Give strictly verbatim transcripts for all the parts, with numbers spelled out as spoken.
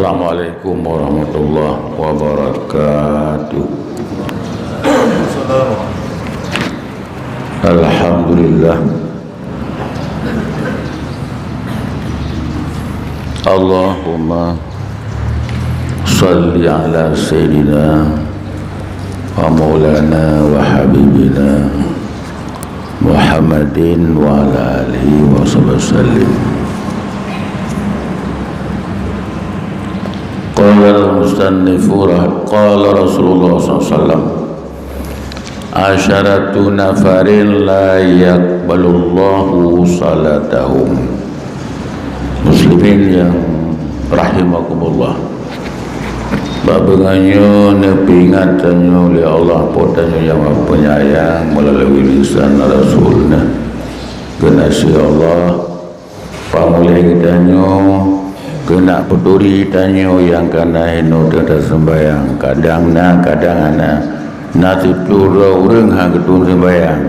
Assalamualaikum warahmatullahi wabarakatuh. Alhamdulillah. Allahumma shalli ala sayyidina wa maulana wa habibina Muhammadin wa ala alihi wa sahbihi wasallim. Qala al-musannifu rah-, qala Rasulullah sallallahu alaihi wasallam, "Asyaratu nafarin la yaqbalullahu salatahum." Muslimin yang rahimakumullah. Bak beungoh nyoe neupeuingat tanyoe lé Allah Po tanyoe nyang Maha Penyayang meulalu lisan Rasul-Nya. Keuneuk si Allah pamuléh geutanyoe, keuneuk peuturi tanyoe nyang ka na inoe teuta seumbahyang, kadang na, kadang hana. Na siplôh droe ureuëng han geutem seumbahyang.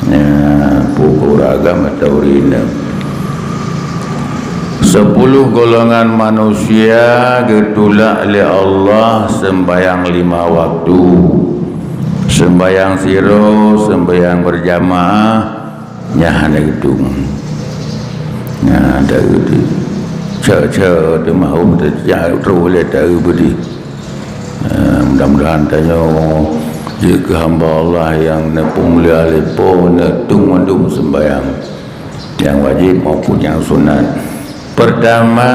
Nyan, pukul ragam atau rineu. Sepuluh golongan manusia geutulak lé Allah seumbahyang lima waktu. Seumbahyang sidroe, seumbahyang berjamaah, nyan hana geutem. Nyan, taeu di. Ceu-ceu teumahom teucak troh lé taeu beudih. Eh, mudah-mudahan tanyoe jeuet keu hamba Allah nyang neupeumulia lé Po, neutem mandum seumbahyang nyang wajéb maupun nyang sunat. Peurtama,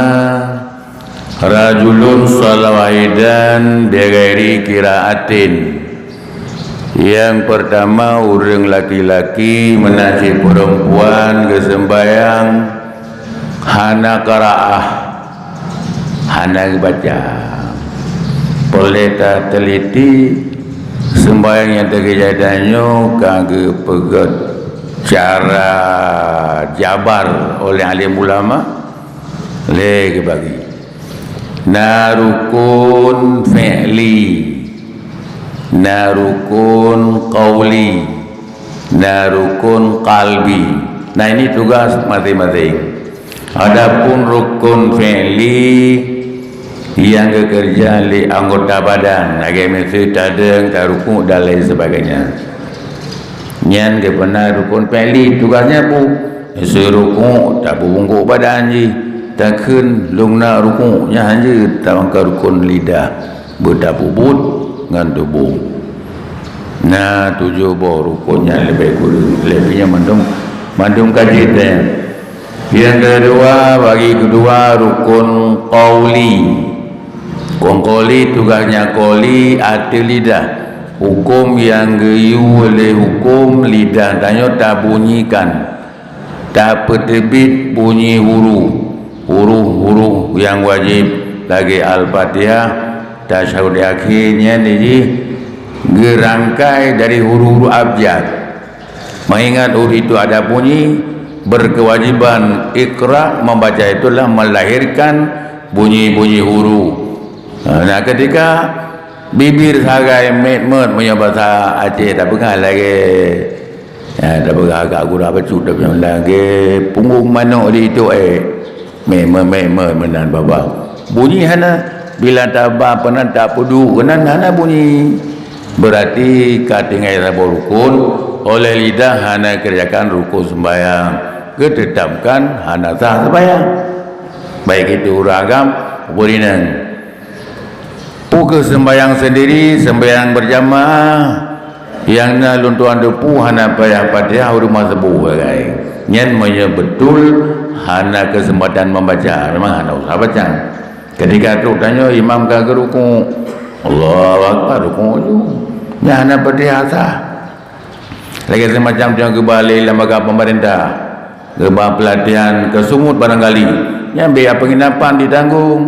rajulun shalla wahidan bighairi qiraatin. Nyang peurtama, ureuëng laki-laki meunan cit peurempuan geuseumbahyang hana qiraah. Hana geubaca. Peureulée tateliti, seumbahyang nyang teukeujadi nyoe ka geupeugét cara jabar oleh alim ulama, lhée geubagi. Na rukon fi'li, na rukon qauli, na rukon qalbi. Nah, ini tugas masing-masing. Adapun rukon fi'li nyang geukeureuja lé anggota badan, lagée miseue tadeueng, tarukuk dan lain sebagainya. Nyan geupeuna rukon fi'li, tugasnya peue? Miseue rukuk, tapubungkôk badan jih, takheun lôn na rukuk, nyan hanjeuet tamong keu rukon lidah. Beutapubuet ngon tuboh. Na tujoh boh rukon nyang leubeh kureueng, leubeh nyan mandum, mandum ka jitém. Nyang keudua, bagi keudua rukon qauli. Rukon qauli tugasnya qauli ateueh lidah. Huköm nyang geuyue lé huköm lidah tanyoe tabunyikan. Tapeuteubiet bunyi huruf, huruf-huruf nyang wajéb lagée Al-Fatihah, tasyahud akhé nyan jih geurangkai dari huruf-huruf abjad. Mengingat huruf itu ada bunyi, berkewajiban iqra membaca itulah melahirkan bunyi-bunyi huruf. Nah, ketika bibir sagai mét-mét meunyoe basa Aceh tapeugah lagée Ya, tapeugah agak gura bacut, tapi lagée punggong manok di itu, eh. Meh, meh, meh, meh, meunan babah. Bunyi hana. Bila taba peunan tapeuduek keunan hana bunyi. Berarti ka tinggai saboh rukun, oleh lidah hana kerjakan rukun sembahyang. Geutetapkan hana sah sembahyang. Baik itu ureuëng agam, peue inong. Peue keuh sembahyang sendiri, sembahyang berjamaah, nyang na lôn tuan teupeue hana payah Fatihah, ureuëng meuseubut sagai. Nyan meunyoe beutôi hana keuseumpatan membaca, memang hana usah baca. Ketika trok tanyoe imam ka geurukuk, Allahu Akbar, rukuk ju. Nyan hana Fatihah sah. Lagée seumacam nyang geuba lé lembaga pemerintah, geuba peulatihan keu sungut barangkali, nyang biaya penginapan ditanggong,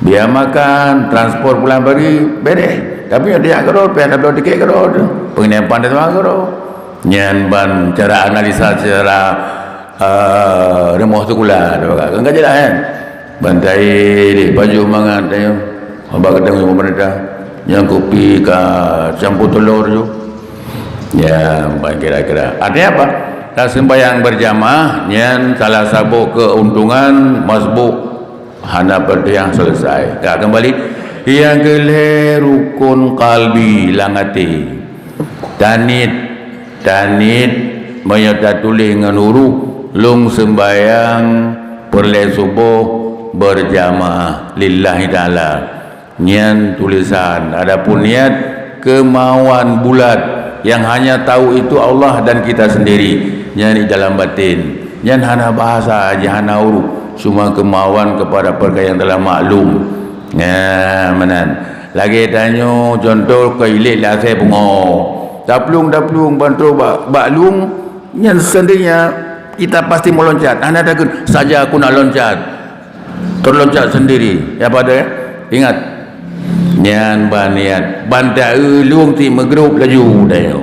biaya makan, transpor pulang pergi, beres. Tapi nyang dijak keudroe, payah tabloe tiket keudroe, penginapan teuma keudroe. Nyan ban cara analisa secara, eh, rumoh sikula, kan ka jeulaih, kan? Bantai deh, pajoh mangat tanyoe. Haba geutanyoe pemerintah, nyang kupi ka campur telur ju. Ya, ban kira-kira. Artinya apa? Taseumbahyang berjamaah, nyan salah saboh keuntungan masbuk Hana peureuteuian selesai. Ka kembali. Nyang keu lhèe rukun qalbi lam até. Taniet, taniet meunyoe tatuléh ngon huruf, lôn seumbahyang peureulèe suboh beurjamaah lillahi ta'ala. Nyan tulisan. Adapun niat, keumauan bulat yang hanya tahu itu Allah dan kita sendiri. Nyan di dalam batin. Nyan hana bahasa, jih hana huruf. Cuma keumauan kepada perkara yang telah maklum. Nah, meunan. Lagèe tanyoe, contoh, keu ilèk lam asèe pungo. Taplueng-taplueng ban trôk bak, bak lueng, nyan seandainya kita pasti meloncat. Hana takheun, "Saja aku nak loncat." Terloncat sendiri. Ya, pada, ya? Ingat. Nyan ban niat. Ban taeu lueng ti meugrôp laju tanyoe.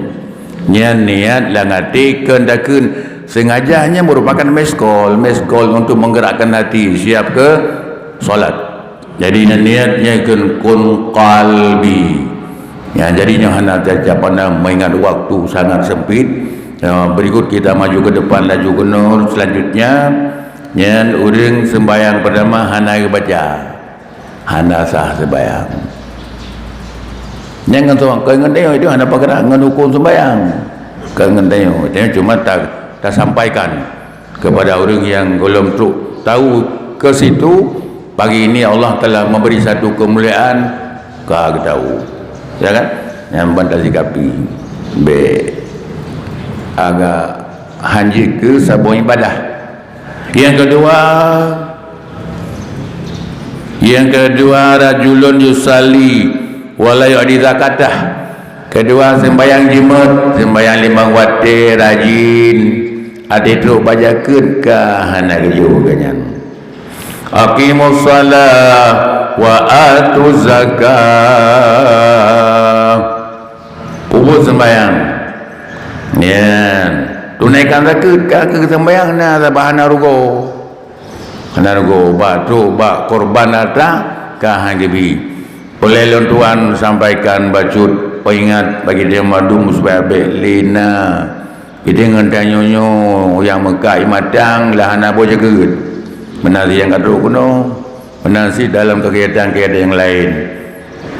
Nyan niat lam até kheun takheun. Sengaja nyan merupakan meskol. Meskol untuk menggerakkan hati. Siap keu solat. Jadi, nyan niat nyan kheun kun qalbi. Ya, jadi nyoe hana tajak pandang mengingat waktu sangat sempit. Ya, berikut kita maju ke depan laju keunoe. Selanjutnya, nyan ureueng sembahyang pertama hana geubaca. Hana sah sembahyang. Nyan ngon soe, keu ngon tanyoe itu hana peukara ngon huköm sembahyang. Keu ngon tanyoe, tanyoe cuma ta-, tasampaikan kepada ureueng nyang gohlom trok tahu ke situ, pagi ini Allah telah memberi satu kemuliaan, ka geutahu. Ya kan? Nyang ban tasikapi. Bèk agak hanjeuet keu saboh ibadah. Nyang keudua, nyang keudua, rajulun yusalli wa la yu'addi zakatah. Keudua, sembahyang jimat, sembahyang limong watèe, rajin, até trok bak jakeuet ka hana geuyue geuh nyan. Aqimus shalah wa atuz zakah. Peubuet sembahyang. Nyan. Tunaikan zakeuet ka keu sembahyang na, sabab hana rugoe. Hana rugoe, bak trok, bak korban harta, ka han geubi. Ulèe lôn tuan sampaikan bacut peuingat bagi geutanyoe mandum supaya bèk lé na. Geutanyoe ngon tanyoe nyoe nyang meukat ié matang lah hana boh jakeuet. Meunan nyang ka trok keunoe. Meunan cit dalam kegiatan-kegiatan nyang laén.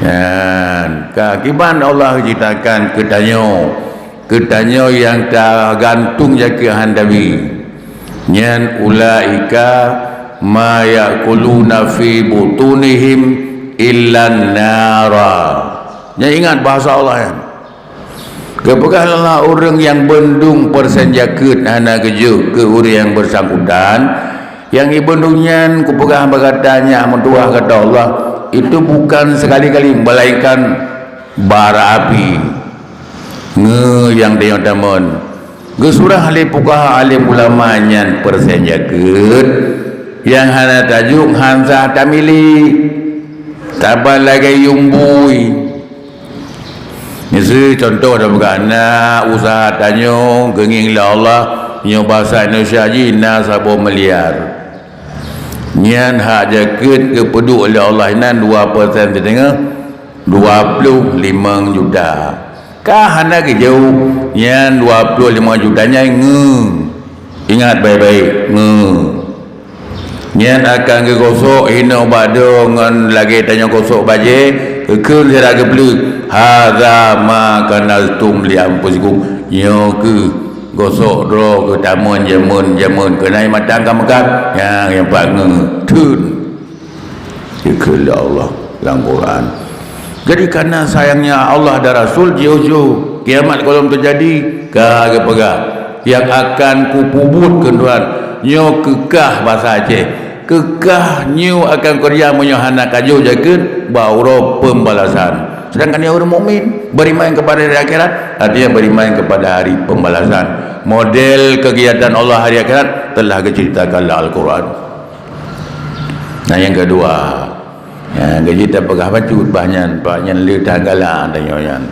Nyan, keuakibat Allah ciptakan keu tanyoe, keu tanyoe nyang tagantung jakeuet han tabi. Nyan, ulaika ma ya'kuluna fi butunihim illan nara. Nyan ingat bahasa Allah nyan. Geupeugah lé Allah, ureueng nyang beundong peureusén jakeuet hana geujok keu ureueng nyang beusangkutan, nyang ibeundong nyan kupeugah bak gata nyak meutuah gata Allah, itu bukan sekali-kali melainkan bara api. Ngeue nyang tanyoe tamong. Geusurah lé fuqaha alim ulama nyan peureusén jakeuet nyang hana tajok han sah tamilék, saban lagèe yuem bui. Miseue contoh tapeugah na usaha tanyoe geungieng lé Allah, nyoe basa Indonesia jih na saboh miliar. Nyan hak jakeuet geupeuduek lé Allah inan dua persen siteungoh, dua ploh limong juta. Ka hana geujok, nyan dua ploh limong juta nyan ngeue. Ingat baik-baik, ngeue. Nyan akan geugosok hinoe bak droe ngon lagèe tanyoe gosok bajèe, geukheun sira geupleuk, "Hadza ma kanaztum li anfusikum." Nyoe keuh gosok droe keu tamong jameun-jameun keunan matang ka meukat, nyang, nyang pat ngeue, theun. Geukheun lé Allah lam Quran. Jadi, karena sayangnya Allah dan Rasul, jiôh-jiôh kiamat gohlom teujadi, ka geupeugah, nyang akan kupeubuet keu Tuhan, nyoe keukah basa Aceh. Keukah nyoe akan keureuja meunyoe hana kajoh jakeuet bak uroe peubalasan. Sedangkan nyang ureueng mukmin beriman kepada hari akhirat, artinya beriman kepada hari pembalasan. Model kegiatan Allah hari akhirat telah geuceuritakan lam Al-Quran. Nah, nyang keudua, nyang keujeuet tapeugah bacut bah nyan, bah nyan le that galak tanyoe nyan.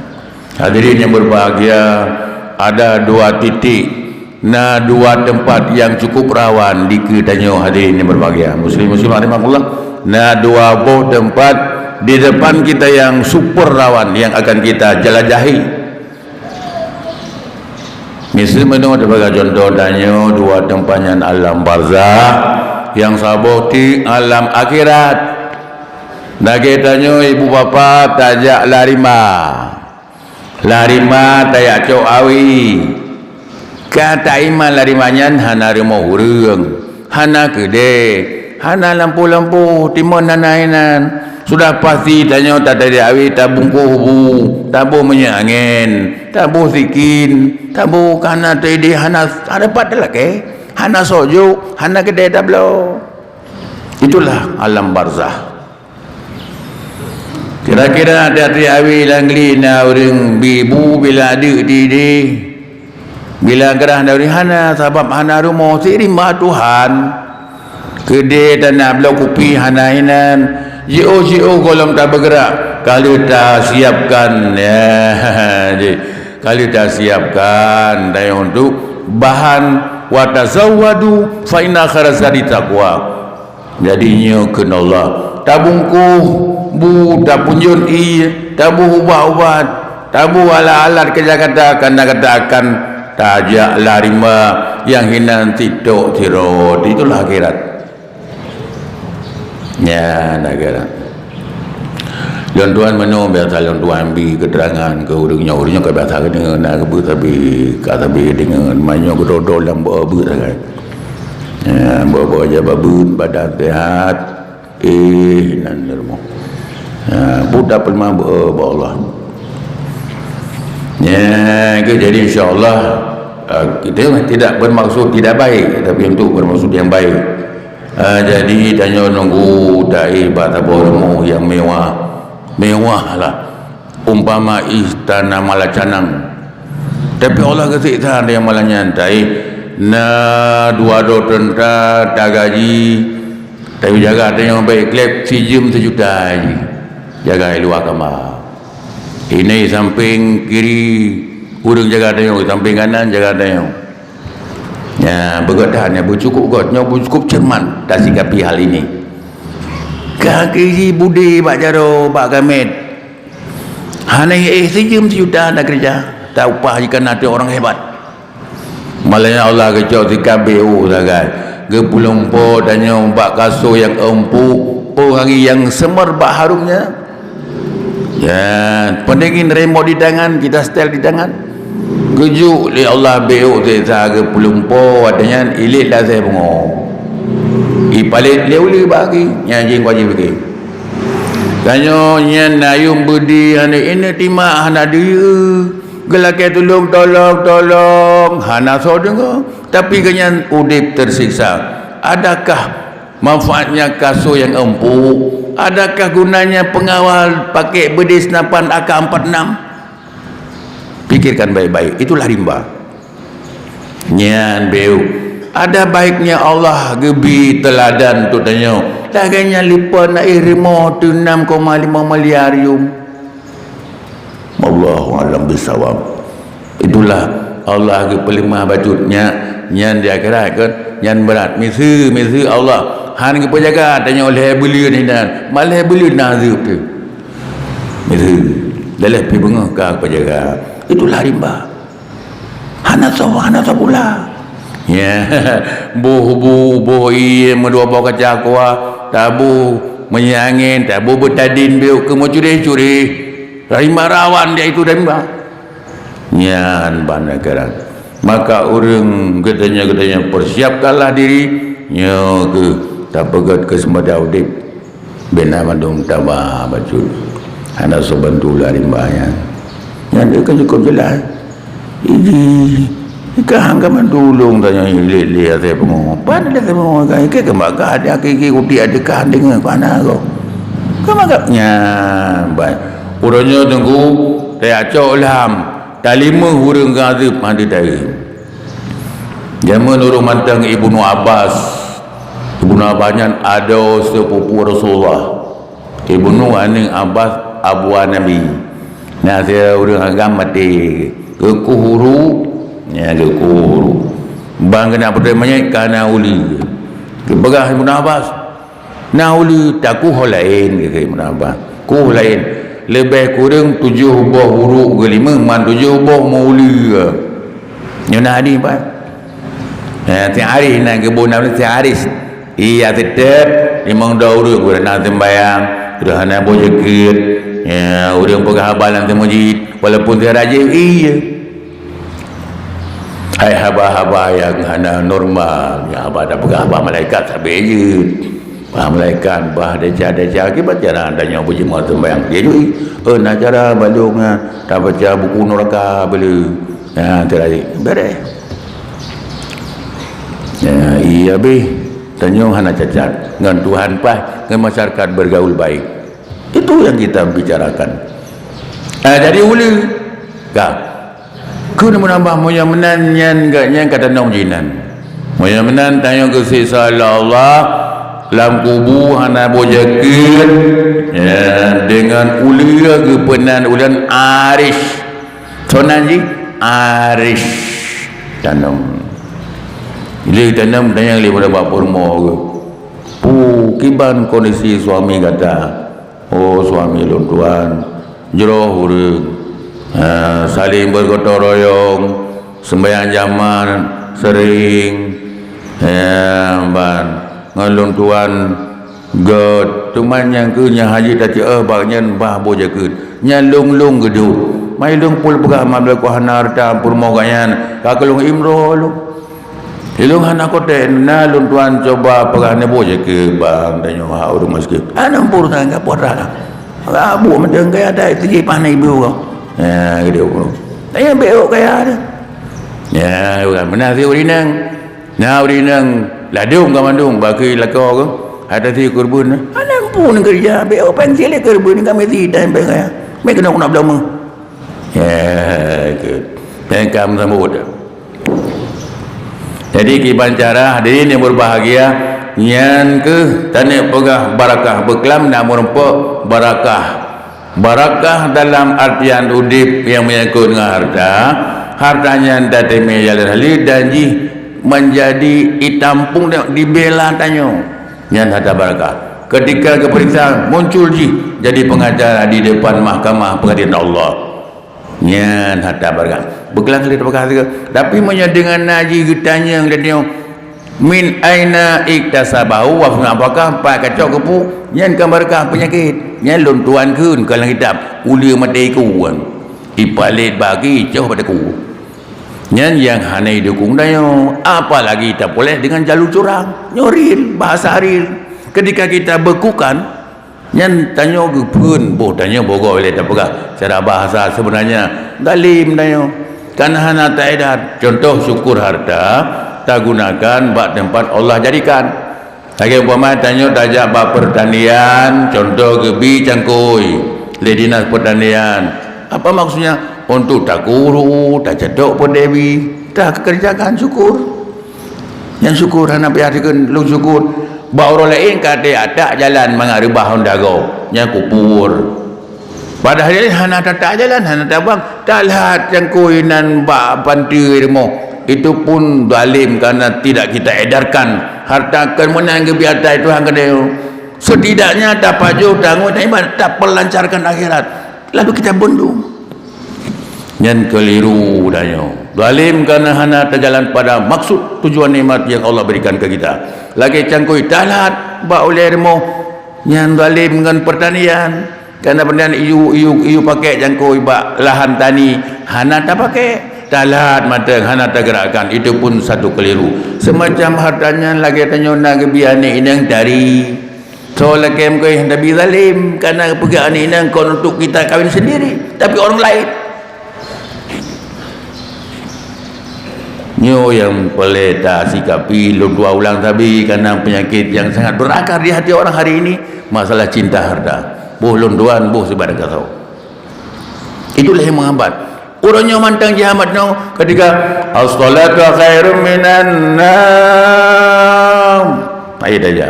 Hadirin yang berbahagia, ada dua titik, na dua tempat yang cukup rawan dikeue tanyoe, hadirin yang berbahagia. Muslim muslimat rahimakumullah, na dua boh tempat di depan kita yang super rawan yang akan kita jelajahi. Miseue meunyoe tapeugah contoh tanyoe dua teumpat nyan alam barzakh, Nyang saboh teuk alam akhirat. Lagèe tanyoe ibu bapa tajak lam rimba. Lam rimba tajak cok awi. Ka taiman lam rimba nyan hana rumoh ureueng, hana keudè, hana lampôh-lampôh, timon hana inan. Sudah pasti tanyoe tatadèe awi, tabungkôh bu, taboh minyeuk angèn, taboh sikin, taboh ka hana teuidéh, hana, hana pat talakèe, hana sojok, hana keudè tabloe. Itulah alam barzakh. Kira-kira até-até awi lam glé na ureueng bi bu bila adeuk di idéh, bila grah na ureueng hana, sabab hana rumoh, siribah Tuhan. Keudè tana bloe kupi hana inan, jiôh-jiôh gohlom tabeugerak, ka lheueh tasiapkan, ya, ji, ka lheueh tasiapkan dayong untuk bahan, "Wa tazawwadu fa inna khairaz zadi taqwa." Jadi nyoe kheun Allah, tabungkôh bu, tapeunjot ié, taboh ubat-ubat, taboh alat-alat keu Jakarta, karna gata akan tajak lam rimba nyang hinan sitok sirot. Itulah akhirat. Nyan akhirat. Lôn tuan meunyoe biasa lôn tuan bi keterangan keu ureueng nyoe, ureueng nyoe ka biasa deungon na keubeue sabe, ka sabe deungon, meunyoe geudodo lam beu-beu sagai. Ya, bawa-bawa jabat beuet, badan sehat. Eh, nan rumoh. Ya, budak peuleumah beu, beu Allah. Ya, ke jadi insya-Allah, ah, kita tidak bermaksud tidak baik, tapi untuk bermaksud yang baik. Ah, jadi tanyoe nunggu taéh bak saboh rumoh nyang mewah. Mewah lah. Umpama istana mala canang. Tapi Allah geuseksa di malam nyan, taéh na dua droe teuntra tagaji, tapi jaga tanyoe bèk klep sijeuem sijuta ji. Jaga di luwa kama. Ini samping kiri ureueng jaga tanyoe, samping kanan jaga tanyoe. Nya, beugöt that, nya beucukup göt, nyoe beucukup cermat tasikapi hal ini. Ka kiri budé bak jaroe, bak gamét. Hana éh sijeuem sijuta na keureuja, ta upah jih kana teu ureueng hebat. Malah nyan Allah geucok sikap B O sagai. Geupeulumpo tanyoe bak kasô nyang empuk, peue lagèe nyang seumar bak harumnya. Ya, pendingin remote di tangan, kita setel di tangan. Geujok lé Allah B O siksa geupeulumpo, watèe nyan ilét lasèe beungoh. Ipalét lé uleue bak gaki, nyan jih wajéb gaki. Tanyoe nyan na yuem beudé hana ineuk timak, hana deuyue, geulakèe tulông, tolong, tolong, hana soe deungö, tapi geuhnyan udép teusiksa. Adakah manfaatnya kasô nyang empuk? Adakah gunanya pengawal pakai beudé senapan A K empat enam? Pikirkan baik-baik, itulah rimba. Nyan beuh. Ada baiknya Allah geubri teuladan untuk tanyoe. Lagèe nyan lipat na éh rumoh teu enam koma lima miliar yuem. Wallahu a'lam bissawab. Itulah Allah geupeuleumah bacut nyan, nyan di akhirat kan, nyan brat. Miseue, miseue Allah han geupeujaga tanyoe lhèe buleuen inan, ma lhèe buleuen na azeub teuh. Miseue, daleh pih beungoh ka geupeujaga. Itulah rimba. Hana soe, hana soe pula. Ya, boh bu, boh ié, meudua boh kaca aqua, taboh minyeuk angén, taboh beutadin biôk keu meucureh-cureh. Rimba rawan dia itu rimba. Nyan ban akhirat. Maka ureueng geutanyoe, geutanyoe persiapkanlah diri, nyoe keuh tapeugöt keuseumada udép. Bina mandum taba bacut. Hana soe bantu lé rimba nyan. Nyan deuh ka cukôp jeulaih. Idi, ka han ka mandum ulôn tanyoe lé, lé asai pungo. Pan lé asai pungo ka, ikei keumbang ka, ada kiki kutik ada ka deungoe ka na ko. Keumbang ka, nyan, ban. Uroe nyoe teungku, tayacok lham, talimeuh ureueng geuazeub mandum taeu. Jameun ureueng mantong Ibnu Abbas. Ibnu Abbas nyan adoe sepupu Rasulullah. Ibnu aneuk Abbas, abua Nabi. Na sidroe ureueng agam maté, geukueh uruek, ya, geukueh uruek. Ban keuneuk peutrön manyét ka na uleue. Geupeugah Ibnu Abbas, "Na uleue, takueh ho laén," geukheun Ibnu Abbas. Kueh laén. Leubeh kureueng tujoh boh uruek geulimeuh, man tujoh boh meu-uleue. Nyoe na hadih, Pak. Eh, Syekh Arif na geuboh nama Syekh Arif. Iya, teutap limong droe ureuëng, ureuëng na seumbahyang, ureuëng hana boh jeukeut, ya, ureuëng peugah haba lam meuseujid, walaupun si rajin, iya. Hai haba-haba nyang hana normal, nyang haba tapeugah haba malaikat sabe jeuet. Bah malaikat, bah desya-desya, kiban cara tanyoe beujeuet seumbahyang. Dia jui, eh, na cara balong nyan, tabaca buku nuraka beu le. Ya, terakhir, beres. Ya, iya beh. Tanyoe hana cacat. Ngon Tuhan paih, ngon masyarakat bergaul baik. Itu yang kita bicarakan. Eh, jadi uleue. Ka. Keu meunan bah, meunyoe meunan nyan geuh nyan ka tanom jinan. Meunyoe meunan tanyoe geusiksa lé Allah, lam kubu hana boh jeukeut, ya, deungon uleue geupeunan uleuen arish. Soe nan jih? Arish. Tanom. Lé tanom tanyong lé pada bak peurumoh geuh. Pu, kiban kondisi suami gata? Oh, suami lôn tuan, jroh ureuëng, ha, saling bergotong royong, seumbahyang jamaah sering, ha, ban ngon lôn tuan göt. Teuma nyang keu nyan hana jeuet taceueh bak nyan bah boh jeukeut. Nyan lôn-lôn geudeuh. Mai lôn pul peugah, ma lôn hana hareuta peurumoh gobnyan, ka keu lôn imroh lôn. Ilôn hana kotek, na lôn tuan cuba peugah neuboh jeukeut bang tanyoe hak ureuëng miskin. Hana muphom that ka puasa. Rabu mantong kaya that teujih paih na ibu kau. Ya, gitu. Tanyoe bék ôk kaya tu. Ya, bukan. Meunan si ureuëng inong. Na ureuëng inong ladôm ka mandum, bak keu lakoe keu. Ada si keureubeuen. Hana muphom keureuja, bék ôk pancél keureubeuen kami si dan bék kaya. Bék keunoe keunoe beulama. Ya, good. Teuka meusambot. Jadi, kiban cara hadirin yang berbahagia, nyan keuh taneuk peugah barakah beuklam na meurumpok barakah. Barakah dalam artian udeb nyang menyangkut ngon harta, harta nyan tateumé jalan haleue dan jih manjadi itampung dan dibela tanyoe. Nyan harta barakah. Ketika geupeuriksa, muncul jih jadi pengacara di depan mahkamah pengadilan Allah. Nyan harta barakah. Beuklam lé tapeugah sigoe. Tapi meunyoe deungon na jih geutanyong, geutanyong, "Min aina iktasabahu wa fima anfaqah?" Pat kacok keupeue? Nyan kan barakah peunyakét. Nyan lôn tuan kheun ka lam kitab. Uleue maté iku. Ipalét bagi coh bak takue. Nyan nyang hana idukung tanyoe, apalagi tapuléh deungon jalur curang. Nyoe real, bahasa real. Ketika kita bekukan, nyan tanyoe geupheun boh tanyoe bogoe lé tapeugah. Secara bahasa sebenarnya, zalim tanyoe. Karena hana taedat. Contoh syukur harta, tagunakan bak teumpat Allah jadikan. Lagée umpama tanyoe tajak bak pertanian, contoh geubi cangkôi lé dinas pertanian. Apa maksudnya? Untuk takuru, tacetok peudewi, takerjakan syukur. Nyang syukur hana payah dikeun lôn syukur. Bak uroe laén ka até atak jalan mangat reubah honda gob, nyang kupur. Padahai hana tatak jalan, hana tabang, talhat cangkôi nan bak panteue rumoh. Itu pun zalim karena tidak kita edarkan harta kemenangan geubi atai Tuhan keudéh. Setidaknya tapajoh tanggong, tapi tapelancarkan akhirat. Lalu kita bendung. Nyan keliru tanyoe. Zalim karena hana tajalan pada maksud tujuan nikmat yang Allah berikan ke kita. Lagée cangkôi talhat bak ulée rumoh, nyan zalim ngon pertanian. Karena peunan iyu, iyu, iyu pakai jangkôi bak lahan tani, hana tapakai, talhat mantong hana tagerakkan, itu pun satu keliru. Semacam harta nyan lagée tanyoe na geubi aneuk inong tari. Soe lakée meukeue Nabi zalim, karena peugah aneuk inong kon untuk kita kawin sendiri, tapi orang lain. Nyoe nyang peureulée tasikapi lôn dua ulang sabe, karena penyakit yang sangat berakar di hati orang hari ini, masalah cinta harta. Boh lôn tuan, boh sibadan gasoe. Itulah yang menghambat. Ureuëng nyoe mantong jihambat nyoe ketika, "As-salatu khairum minan naum." Ayat aja.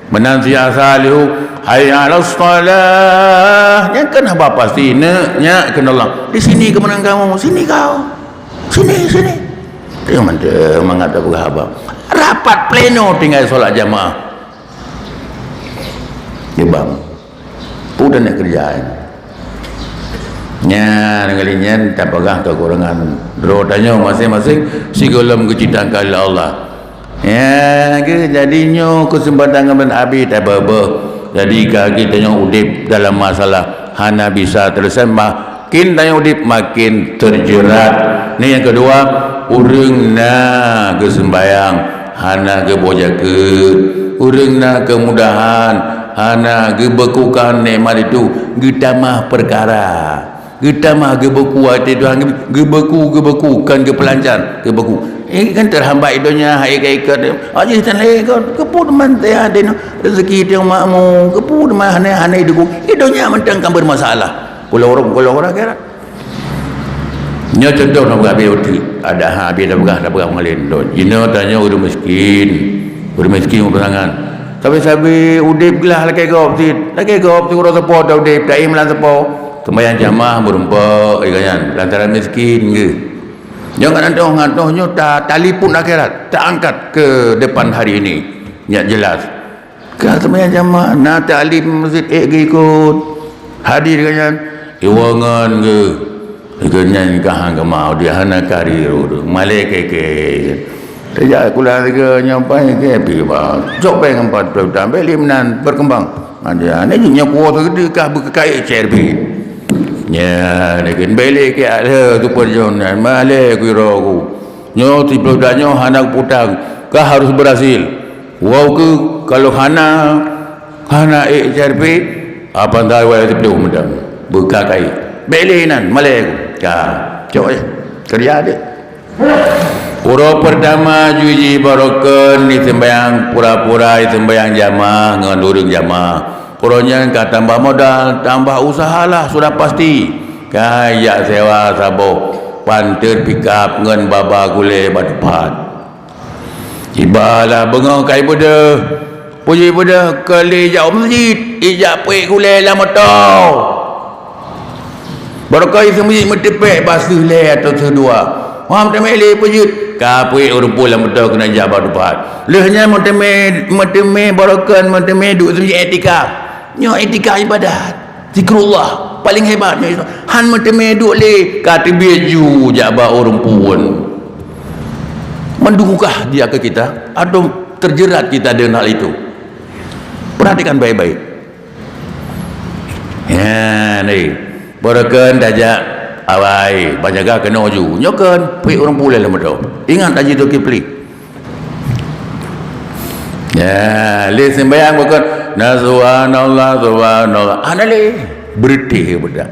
Meunan siasa lihu, "Hayya 'alas shalah." Nyan kan haba pasti, neuk, nyak, kheun Allah. "Di sini kemenangan kamu, sini kau. Sini, sini." Dia mantong mangat tapeugah haba. Rapat pleno tinggai solat jamaah. Dia bang. Peue dan nak kerja ini? Nyan, kali nyan tapeugah kekurangan droe tanyoe masing-masing sigohlom geuciptakan lé Allah. Ya, ke, jadi nyoe keuseumpatan ngon buleuen abéh tabeuh-beuh. Jadi ka geutanyoe udeb dalam masalah hana bisa teureusan, makin tanyoe udeb makin teujeurat. Ni nyang keudua, ureuëng na geuseumbayang hana geuboh jakeuet, ureuëng na keumudahan hana geubeukukan nikmat itu, geutamah peukara. Geutamah geubeuku até Tuhan, geubeuku, geubeuku, kon geupeulancar, geubeuku. Eh, kan teuhambat i donya, hai ka ikot. Aji tan lé kon, keupeue teuma teuh até nyoe, rezeki teuh makmu, keupeue teuma hana, hana idukung. I donya mantong kan bermasalah. Pulo ureuëng, pulo ureuëng akhirat. Nyoe contoh na beurabé uteuk. Ada ha, abéh dah peugah, dah peugah mengalir. Jinoe tanyoe ureuëng miskin. Ureuëng miskin meupasangan. Sabe-sabe udeb glah lakée gob cit. Lakée gob cit uroe seupôt ta udeb, ta ié meunan seupôt. Seumayang jamaah meurumpok, eh, ganyan, lantaran miskin geuh. Nyoe ngat natoh, ngat natoh nyoe ta-, taliput akhirat, taangkat ke depan hari ini. Nyak jelas. Ka seumayang jamaah, na taklim masjid ék geuikot. Hadir ganyan, iwongon geuh. Geuhnyan ka han geumau, di hana kari ru-, ru-, malée keke. Teujak kula tiga nyoe pai ke pi ba. Cok péng empat puluh juta, bék lé meunan berkembang. Ha, dia ni nyoe kuah tu ka beukakai C R B. Ya, dia kan bék lé ke ada tu pun nyoe, malée ku ro ku. Nyoe siplôh juta nyoe hana putang, ka harus berhasil. Wau ke kalau hana, hana ék C R B, apa dah wai siplôh mudang. Beuka kai. Bék lé nan, malée ku. Ka, cok eh. Kerja deh. Uroe pertama jih barokon di sembahyang pura-pura di sembahyang jamaah ngon ureuëng jamaah. Uroe nyan ka tambah modal, tambah usahalah sudah pasti. Ka jak sewa saboh panter pikap ngon baba gulée bak teumpat. Ibalah beungoh ka ibeudôh. Peue jih ibeudôh, keu lé jak u meuseujid, ijak peuék gulée lam moto. Barokon i seumeujid meuteupék bak seuh lhée atau seuh dua. Hom teumé lé peujeuet, ka peuék ureuëng phon lam moto keuneuk jak bak teumpat. Lheueh nyan meuteumé, meuteumé barokon, meuteumé duek seumeujid iktikaf. Nyoe iktikaf ibadat. Zikrullah paling hebat nyoe. Han meuteumé duek lé, ka teubiet ju jak bak ureuëng phon. Mendukungkah dia ke kita atau terjerat kita dengan hal itu? Perhatikan baik-baik. Ya, ni. Barokon tajak awai, banyaga keunoe ju. Nyoe kon, peuék ureuëng phon lam moto. Ingat Haji Zulkifli. Ya, lé sembahyang bukan, na subhanallah, subhanallah. Hana lé, beureuti budak.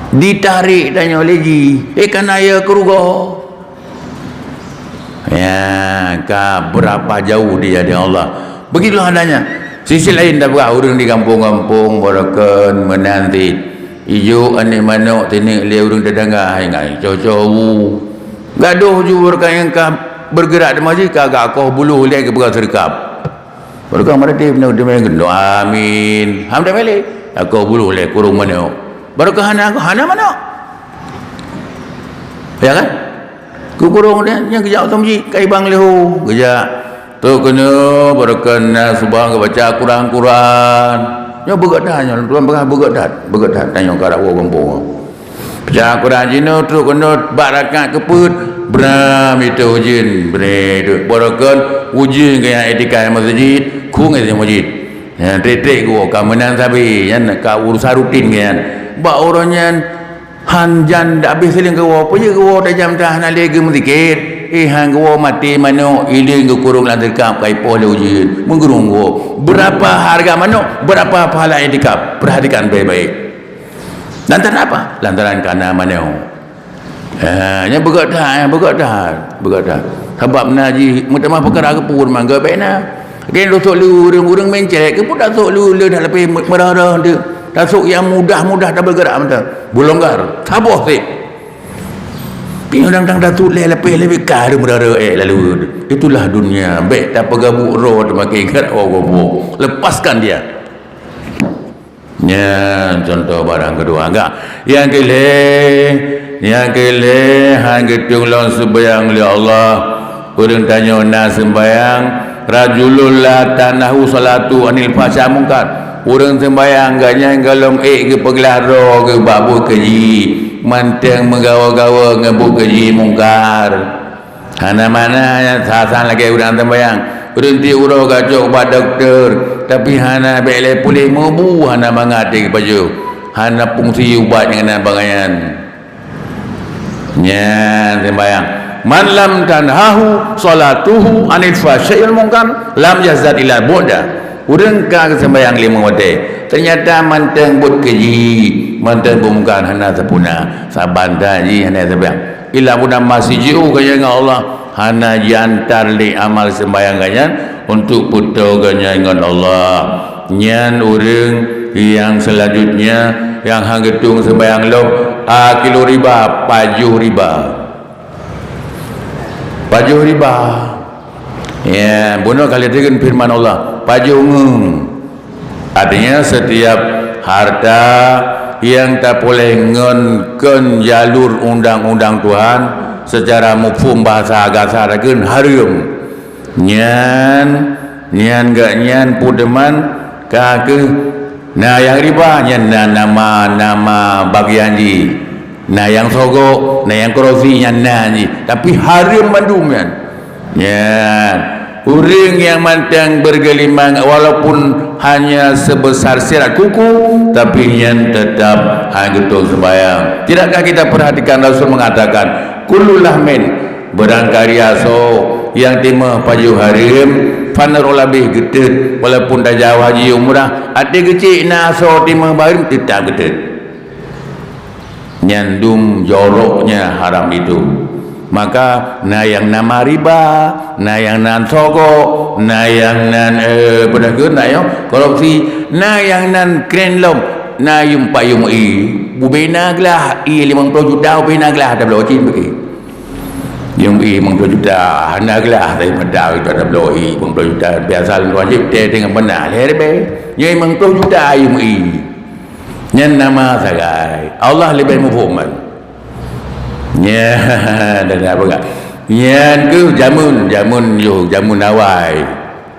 Ditarék tanyoe lé jih, eh, kana ya keurugoe. Ya, ka berapa jauh dia dengan Allah. Begitulah adanya. Sisi lain tapeugah ureuëng di gampông-gampông, barokon meunan cit. Ijok aneuk manok tineuk lé ureuëng tetangga, hai ngai, coh-coh wu. Gadoh ju barokon nyang ka bergerak di masjid, ka gakoh buluh lé geupeugah seureukab. Barokon meuratéb nyoe teumé geundoe, amin. Ham teumé lé, gakoh buluh lé kurong manok. Barokon hana, hana manok. Ya kan? Keu kurong nyan, nyan geujak u teumpat, ka ibang leuho, geujak. Trok keunoe, barokon na subang geubaca Quran-Quran. Nyoe beugét that nyoe, tuan peugah beugét that, beugét that. Tanyoe karap woe gampông. Baca Quran jinoe, trok keunoe, bak rakaat keupeuet, bram itu ujeuen, bre itu. Barokon ujeuen geuya etika masjid, khung isi masjid. Nyan trek-trek geuwoe ka meunan sabe, nyan ka urusan rutin geuya. Bak uroe nyan, han jan habéh sileung geuwoe, peue jeuet geuwoe tajam that hana lé geumeuzikir. Eh, han geuwoe maté manok, ileueng geukurong lam seukab, ka ipoh lé ujeuen. Meugeurong geuwoe. Berapa harga manok, berapa pahala iktikaf? Perhatikan baik-baik. Lantaran apa? Lantaran kana manok. Ha, nyan beugét that, beugét that, beugét that. Sabab na jih meutamah peukara geupeu mangga bék na. Gen rusok lé ureuëng, ureuëng meucék, keupeue tasok lé ulèe that leupeh meurara tu. Tasok nyang mudah-mudah tabeugerak mantong. Beulonggar, saboh sép. Pi udang dang tasok lé leupeh leubeh ka meurara ék lalu. Itulah dunia. Bék tapeugabuk roh teumaké gerak woe gobo. Lepaskan dia. Nyan contoh barang keudua. Enggak. Nyang keulhèe, nyang keulhèe han geutulông seumbahyang lé Allah. Ureuëng tanyoe na seumbahyang, rajulun la tanahu salatu anil fahsya mungkar. Ureuëng seumbahyang gobnyan gohlom ék geupeuglah droe geuh bak buet keujih, mantong meugawa-gawa ngon buet keujih mungkar. Hana makna nyan, sa-sa lagée ureuëng sembahyang. Ureuëng tiep uroe gacok bak dokto, tapi hana bék lé puléh, meubu hana mangat di pajoh. Hana fungsi ubat nyang na bak nyan. Nyan sembahyang. "Man lam tanhahu salatuhu anil fahsya'i wal munkar, lam yazdad illa bu'da." Ureuëng ka geusembahyang limong watée, teunyata mantong buet keujih, mantong buet mungkar, hana sapeue na, saban that jih hana sembahyang. Ila bunan masih jiôh keu ngon Allah, hana jiantar lé amal sembahyang geuh nyan untuk peutoe geuh nyan ngon Allah. Nyan ureuëng nyang selanjutnya nyang han geutueng sembahyang lom, akilu riba, pajoh riba. Pajoh riba. Ya, bunoe ka lheueh teukeun firman Allah, pajoh ngeueng. Artinya, setiap harta nyang tapuléh ngon kon jalur undang-undang Tuhan, secara mufhum bahasa gasa takheun hareuem. Nyan, nyan gak nyan peudeuman ka keuh na nyang riba, nyan na nama-nama bagian jih. Na nyang sogok, na nyang korupsi, nyan na jih. Tapi hareuem mandum nyan. Nyan, ureuëng nyang mantong bergelimang walaupun hanya sebesar sirat kuku, tapi nyan tetap han geutueng sembahyang. Tidakkah kita perhatikan Rasul mengatakan, "Kullu lahmin," barangkali asoe nyang timeuh pajoh hareuem, fanarolabih geutet, walaupun tajak haji umrah, até geucék na asoe timeuh hareuem, teutap geutet. Nyan dum joroknya haram itu. Maka, na nyang nama riba, na nyang nan sogok, na nyang nan, eh, peudahkeun, na nyang korupsi, na nyang nan kren lom, na yum payung i, bubena glah, i limong ploh juta, bubena glah, tabloe cit bagi. Yum i limong ploh juta, hana glah, tapi mata kita tabloe i limong ploh juta, biasa lom wajib, teh tengah beuna, leh rebe. Nyoe limong ploh juta yum i. Nyan nama sagai. Allah leubeh muphom man. Nyan, dan apa enggak? Nyan keuh jameun, jameun yoh, jameun awai.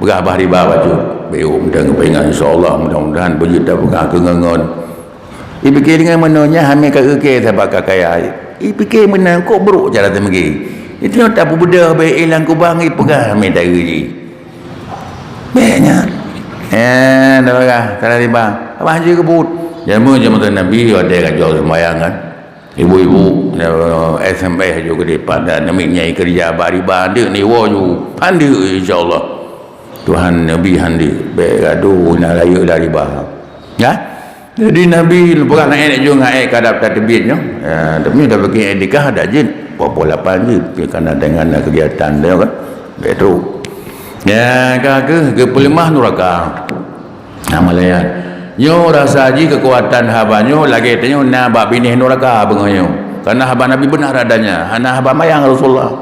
Peugah bah riba bacut. Beu mudang peuingat, insya Allah, mudah-mudahan beujeuet tapeugah keu ngon-ngon. Ipike deungon meunoe nyan hamé ka euke sabab ka kaya. Ipike meunan kok brok cara teumeugi. Itu nyang tapeubeudoh beu ilang kubang ipeugah hamé taeu jih. Bék nyan. Eh, dah bagah, salah riba. Abah jeuet keu buet. Jameun, jameun Nabi, watée ka jok seumayang kan. Ibu-ibu, eh, S M S jok keu dipat dan namiet nyai keurija bak riba, handeuk niwoe ju. Handeuk, insya Allah. Tuhan Nabi handeuk. Bék gadoh na rayeuk lam riba. Ya? Jadi Nabi leubeh na ék jeuet ngon ék ka daftar teubiet nyoe. Ya, tapi dah bagi ék nikah dak jeuet. Pukul lapan jeuet. Tapi karena dengan kegiatan dia kan. Betul. Ya, ka keuh geupeuleumah nuraka. Nah, malayan. Nyoe rasa jih keukuatan haba nyoe lagée tanyoe na bak binéh nuraka beungoh nyoe. Karena haba Nabi benar adanya, hana haba mayang Rasulullah.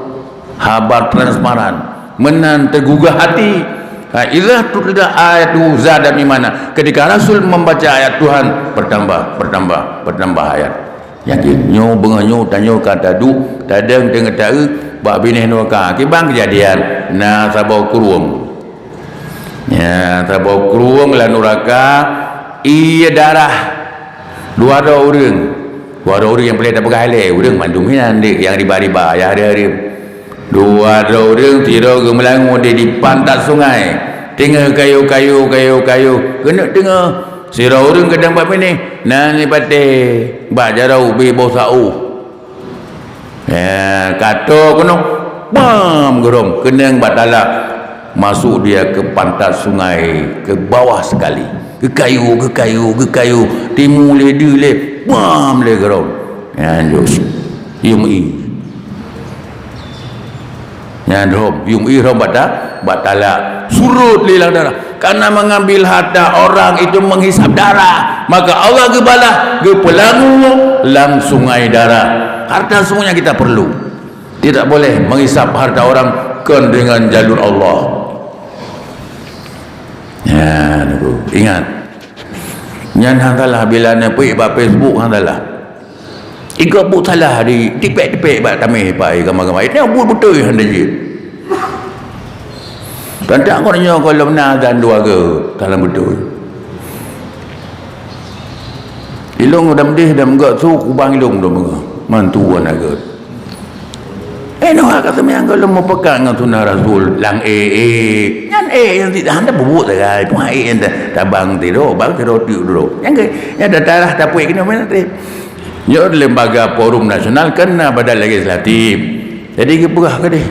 Haba transparan. Meunan teugugah hati. Ha, idza tutla ayatuhu zada imana. Ketika Rasul membaca ayat Tuhan, bertambah, bertambah, bertambah ayat. Yakin. Nyoe beungoh nyoe tanyoe ka taduek, tadong teungoh taeu bak binéh nuraka. Kiban keujadian, na saboh krueng. Ya, saboh krueng lam nuraka, ie darah. Dua droe ureuëng. Dua droe ureuëng nyang peureulée tapeugah ilée, ureuëng mandum nyan dek nyang riba-riba, nyang hareuem-hareuem. Dua droe ureuëng sidroe geumeulangue di, di pantat sungai. Teungoh kayu-kayu, kayu-kayu. Keuneuk teungoh. Sidroe ureuëng keudang bak binéh, na ngon patéh, bak jaroe ubé boh saôh. Ya, ka toe keunoe, bam, geurong, keunong bak talak. Masuk dia ke pantat sungai, ke bawah sekali. Geukayu, geukayu, geukayu. Timu lé, deuh lé, bam lé geurong. Nyan jok. Yum i. Nyan rhom, yum i rhom bak ta-, bak talak. Surut lé lam darah. Karena mengambil harta orang itu menghisap darah, maka Allah geubalah, geupeulangue lam sungai darah. Harta semuanya kita perlu. Tidak boleh menghisap harta orang kon dengan jalur Allah. Ya, niku. Ingat. Nyan hana salah bila neupeue bak Facebook hana salah. Ikot buet salah di tipek-tipek bak tameh pai gama-gama. Itu buet beutôi hana jeuet. Tantang kon nyoe kon lom na dan dua ke dalam beutôi. Ilong udah medih dan meugok su kubang ilong udah meugok. Mantu wan agak. Eh, noh ka seumayang gohlom meupeugah ngon sunah Rasul lam ék-ék. Nyan ék nyang sit hana bubuet sagai, pih ék nyang ta-, tabang sidroe, bang sidroe teuk droe. Nyang ke, nyang tatarah tapuek keunoe meunan teuh. Nyoe lembaga forum nasional kan na badan legislatif. Jadi geupeugah keudeh.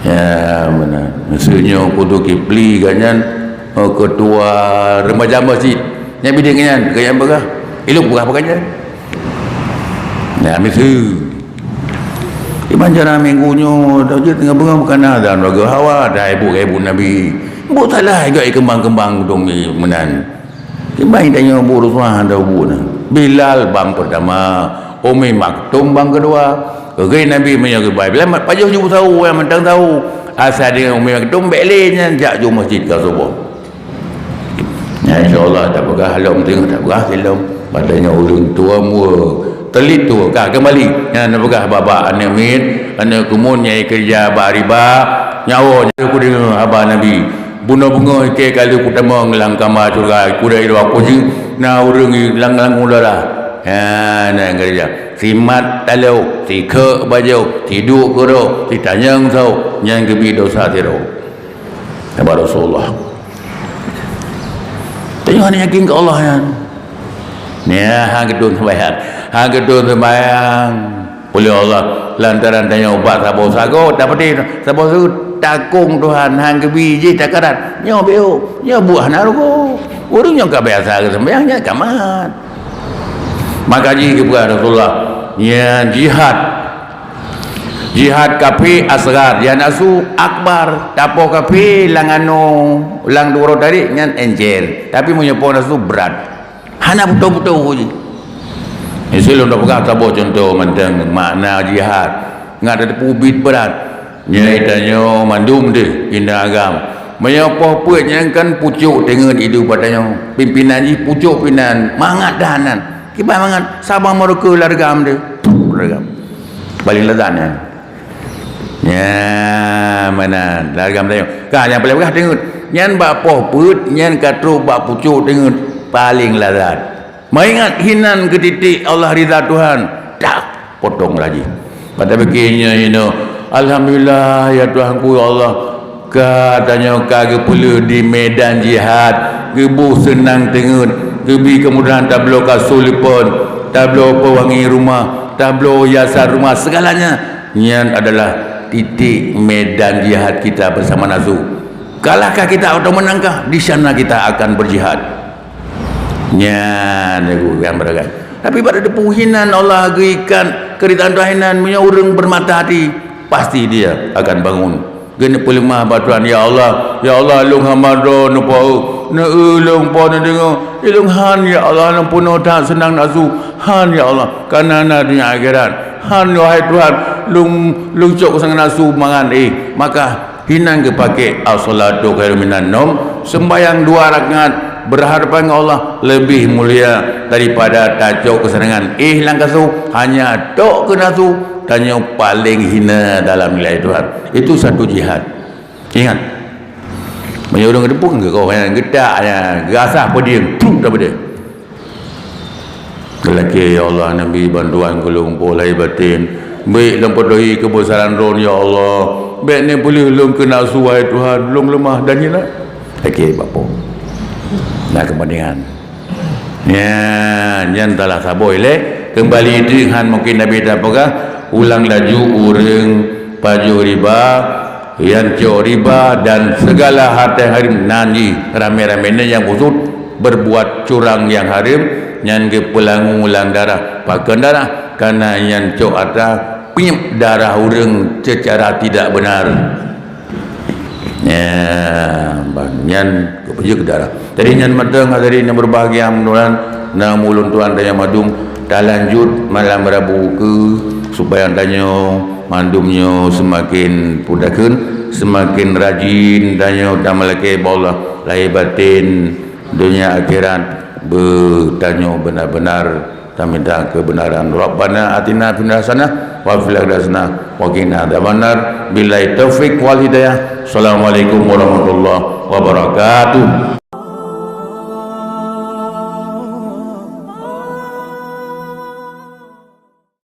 Ya, meunan. Meuseu nyoe kudu Kipli gobnyan, oh, ketua remaja masjid. Nyan bideng nyan, gobnyan peugah. Ilok peugah pakai nyan. Nah, meuseu. Iban jalan minggu nyoe, dah jeuet teungoh beungoh bukan azan, lagèe hawa, dah ibu-ibu Nabi. Buet salah juga kembang-kembang dong meunan. Kiban tanyoe bu rusuh dah bu na. Bilal bang pertama, Umi Maktum bang kedua. Keuhai Nabi meunyoe geubai Bilal mat pajoh ju sahu nyang mantong sahu. Asai deungon Umi Maktum bèk lé nyan jak ju masjid ka suboh. Nyan insya Allah tapeugah lom teungoh tapeugah silom. Padahai nyoe ulôn tuha mua. Teulit tuha ka keumbali. Nyan tapeugah babah aneuk miet, aneuk keumuen nyang keureuja bak riba. Nyawa nyoe kudeungoe haba Nabi. Bunoe beungoh ikei ka lheueh kutamong lam kama syeuruga, kudai dua kujeuet na ureueng lam-lam ulara. Ha, na geureuja. Simat taloe, sikheuk bajèe, siduek keudroe, sitanyong sahu, nyan geubi dosa sidroe. Kheun Rasulullah. Tanyoe hana yakin keu Allah nyan. Nyan, han geutôn seumayang. Han geutôn seumayang. Ulèh Allah, lantaran tanyoe bak saboh sagoe, tapeudeh saboh sagoe, takong Tuhan han geubi jih takarat. Nyoe beu, nyoe buet hana rugoe. Ureueng nyang ka biasa geuseumbayang nyan ka mat. Maka jih geupeugah Rasulullah, nyan jihad. Jihad kafé asghar, nyan asu akbar. Tapoh kafé lam anoe, lam duroe tarék nyan encer. Tapi meunyoe poh asu brat. Hana putôh-putôh jih. Miseue lôn peugah saboh cuntoh mantong makna jihad. Ngat tateupeue ubit brat. Nyoe tanyoe mandum deuh inong agam. Meunyoe poh peuet nyan kan pucôk teungeut idup bak tanyoe. Pimpinan jih pucôk pimpinan mangat dah nan. Kiban mangat saban meureuka largam deuh. Largam. Paléng lazat nyan. Nyan meunan largam tanyoe. Ka nyang paléng peugah teungeut. Nyan bak poh peuet nyan ka trok bak pucôk teungeut paléng lazat. Meuingat hinan keu titik Allah ridha Tuhan, dak potong laju. Mata pikir nyoe inoe, alhamdulillah ya Tuhanku ya Allah, ka tanyoe ka geupeuleueh di medan jihad, geuboh seunang teungeut, geubi keumudahan tabloe kasur lipon, tabloe peuwangi rumoh, tabloe hiasan rumoh, segalanya nyan adalah titik medan jihad kita bersama nafsu. Kalahkah kita atau menangkah, di sana kita akan berjihad. Nyan lagu nyang beuragam. Tapi bak tateupeue hinan Allah geuikat keuridaan Tuhan hinan, meunyoe ureueng beurmata hati, pasti dia akan bangun. Geuneupeuleumoh bak Tuhan, "Ya Allah, ya Allah, lôn hamba droe neupeue, neueu lôn po neudeungoe, ilôn han ya Allah lôn peunoh that seunang nafsu, han ya Allah, kareuna na dunia akhirat, han wahai Tuhan, lôn lôn cok seunang nafsu mangat éh." Maka hinan geupaké as-salatu khairun minan naum, seumbahyang dua rakaat berhadapan ngon Allah lebih mulia daripada tacok keuseunangan éh lam kasu, hanya tok keu nafsu, tanyoe paléng hina dalam nilai Tuhan. Itu satu jihad. Ingat, meunyoe ureueng geuteupeue keu kau nyang geutak, nyang geuasah peudieng, truk tapeudeh. Geulakée, "Ya Allah, neubi bantuan keu lôn poh lahé batén. Bék lôn peudohi keubeusaran lôn, ya Allah. Bék neupeuleueh lôn keu nafsu, wahai Tuhan, lôn leumah dan hina." Lakée bak Po. Na keubandingan. Nyan, nyan salah saboh ilée. Keumbali teuk han mungken Nabi tapeugah, ulang laju ureuëng pajoh riba, nyang cok riba dan segala harta yang haram nan jih ramé-ramé nyan nyang khusus berbuat curang nyang hareuem, nyan geupeulangue lam darah. Pakon darah? Kareuna nyan cok atra piep darah ureuëng secara tidak benar. Ya, bang, nyan geupeujeue keu darah. Jadi nyan mantong hadirin yang berbahagia, mudah-mudahan na ulôn tuan dan yang madum talanjut malam Rabu keu supaya tanyoe mandum nyoe semakin pudahkeun, semakin rajin tanyoe tameulakée bak Allah lahé batén, donya akhirat, beutanyoe benar-benar taminta kebenaran. Rabbana atina fid dunya hasanah wa fil akhirati hasanah wa qina adzabannar. Billahi taufik wal hidayah. Assalamualaikum warahmatullahi wabarakatuh.